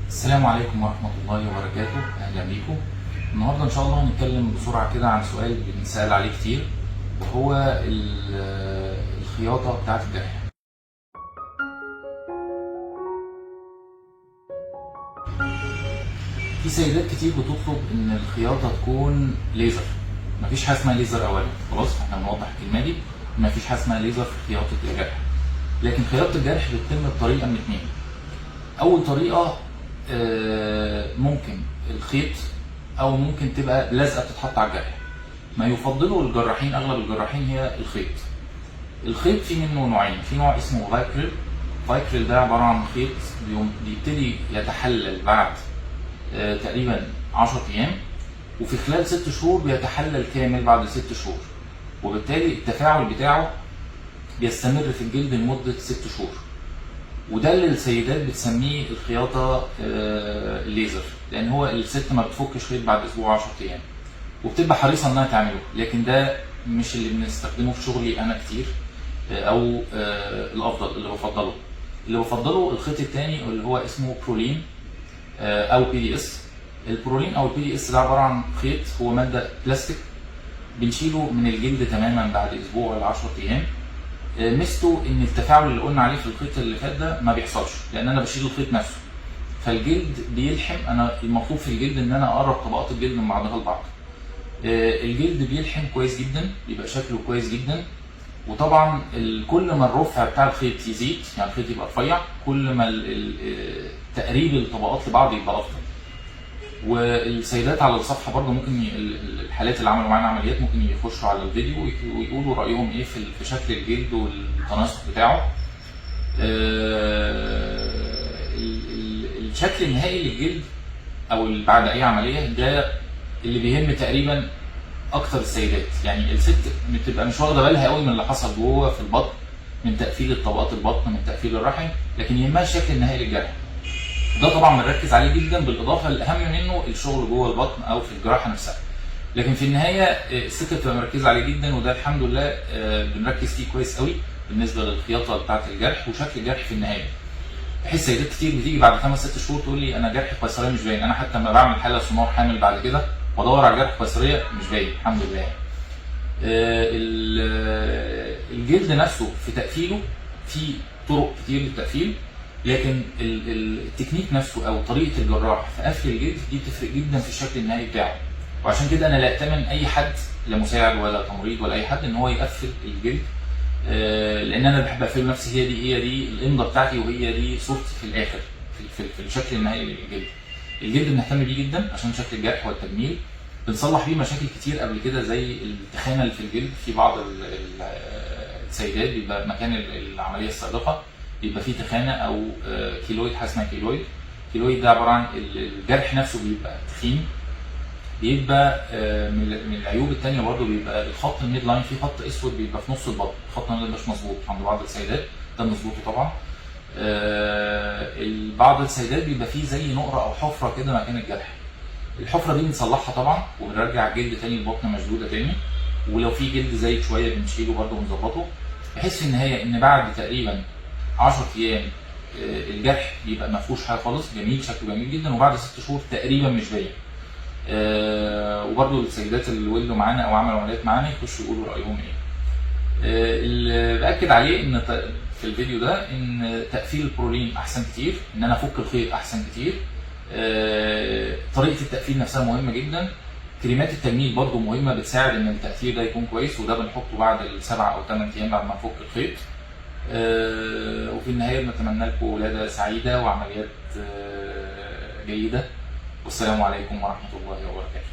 السلام عليكم ورحمة الله وبركاته. أهلا بيكم. النهاردة إن شاء الله هنتكلم بسرعة كده عن سؤال بنسأل عليه كتير، وهو الخياطة بتاعة الجرح. في سيدات كتير بتطلب إن الخياطة تكون ليزر. مفيش حاجة اسمها ليزر أولا، خلاص احنا بنوضح الكلمة دي، مفيش حاجة اسمها ليزر في خياطة الجرح. لكن خياطة الجرح بتتم بطريقة من اتنين. أول طريقة ممكن الخيط، او ممكن تبقى لزقه بتتحط على الجرح. ما يفضله الجراحين، اغلب الجراحين، هي الخيط. الخيط في منه نوعين، في نوع اسمه Vicryl. Vicryl ده عبارة عن خيط بيبتدي يتحلل بعد تقريبا 10 ايام، وفي خلال 6 شهور بيتحلل كامل بعد 6 شهور، وبالتالي التفاعل بتاعه بيستمر في الجلد لمدة 6 شهور. وده اللي السيدات بتسميه الخياطة الليزر، لان هو الست ما بتفكش خيط بعد اسبوع 10 ايام، وبتبقى حريصة انها تعمله. لكن ده مش اللي بنستخدمه في شغلي انا كتير، او الافضل اللي بفضله الخيط الثاني اللي هو اسمه Prolene او PDS. ال Prolene او ال PDS ده عبارة عن خيط، هو مادة بلاستيك بنشيله من الجلد تماما بعد اسبوع ل 10 ايام. ميزته ان التفاعل اللي قلنا عليه في الخيط اللي فات ده ما بيحصلش، لان انا بشيل الخيط نفسه، فالجلد بيلحم. انا المطلوب في الجلد ان انا اقرب طبقات الجلد من بعضها البعض. الجلد بيلحم كويس جدا، بيبقى شكله كويس جدا. وطبعا كل ما الرفع بتاع الخيط يزيد، يعني الخيط يبقى رفيع، كل ما تقريب الطبقات لبعض يبقى افضل. والسيدات على الصفحة برضو ممكن الحالات اللي عملوا معانا عمليات ممكن يخشوا على الفيديو ويقولوا رايهم ايه في شكل الجلد والتناسق بتاعه. الشكل النهائي للجلد او بعد اي عملية ده اللي بيهم تقريبا اكتر السيدات. يعني الست بتبقى مش واخده بالها قوي من اللي حصل جوه في البطن، من تقفيل الطبقات البطن، من تقفيل الرحم، لكن يهمها الشكل النهائي للجرح. ده طبعا بنركز عليه جدا، بالاضافة الاهم منه الشغل جوه البطن او في الجراحة نفسها. لكن في النهاية الست بتبقى مركزه عليه جدا، وده الحمد لله بنركز فيه كويس قوي بالنسبة للخياطه بتاعه الجرح وشكل الجرح في النهاية. بحس سيدات كتير بتيجي بعد 5 6 شهور تقول لي انا جرحي قيصرية مش باين، انا حتى لما بعمل حاله سونار حامل بعد كده وادور على جرح قيصرية مش باين، الحمد لله. الجلد نفسه في تقفيله في طرق كتير للتقفيل، لكن التكنيك نفسه او طريقه الجراح في قفل الجلد دي بتفرق جدا في الشكل النهائي بتاعه. وعشان كده انا لا ائتمن اي حد، لا مساعد ولا تمريض ولا اي حد، ان هو يقفل الجلد، لان انا بحب اقفله نفسي. هي دي الامضه بتاعتي، وهي دي صورتي في الاخر في الشكل النهائي للجلد. الجلد بنهتم بيه جدا عشان شكل الجرح والتجميل، بنصلح بيه مشاكل كتير قبل كده زي التخانه اللي في الجلد. في بعض السيدات بيبقى مكان العملية السابقة بيبقى فيه تخانه او keloid، حاجة اسمها keloid. keloid ده عبارة عن الجرح نفسه بيبقى تخين. بيبقى من العيوب التانية برضه بيبقى الخط ال midline، فيه خط اسود بيبقى في نص البطن، الخط ده مش مظبوط عند بعض السيدات، ده بنظبطه طبعا. بعض السيدات بيبقى فيه زي نقره او حفره كده مكان الجرح، الحفرة دي بنصلحها طبعا وبنرجع الجلد تاني، البطن مشدودة تاني، ولو في جلد زايد شوية بنشيله برضه ونظبطه، بحيث في النهاية ان بعد تقريبا 10 ايام الجرح بيبقى ما فيهوش حاجة خالص، جميل، شكله جميل جدا، وبعد 6 شهور تقريبا مش باين. وبرضه السيدات اللي ولدوا معانا او عملوا عمليات معانا يخشوا يقولوا رايهم ايه. اللي باكد عليه ان في الفيديو ده ان تقفيل ال Prolene احسن كتير، ان انا افك الخيط احسن كتير. طريقه التقفيل نفسها مهمة جدا. كريمات التجميل برضو مهمة، بتساعد ان التاثير ده يكون كويس، وده بنحطه بعد ال7 او 8 ايام بعد ما نفك الخيط. وفي النهاية بنتمنى لكم ولاده سعيدة وعمليات جيدة، والسلام عليكم ورحمة الله وبركاته.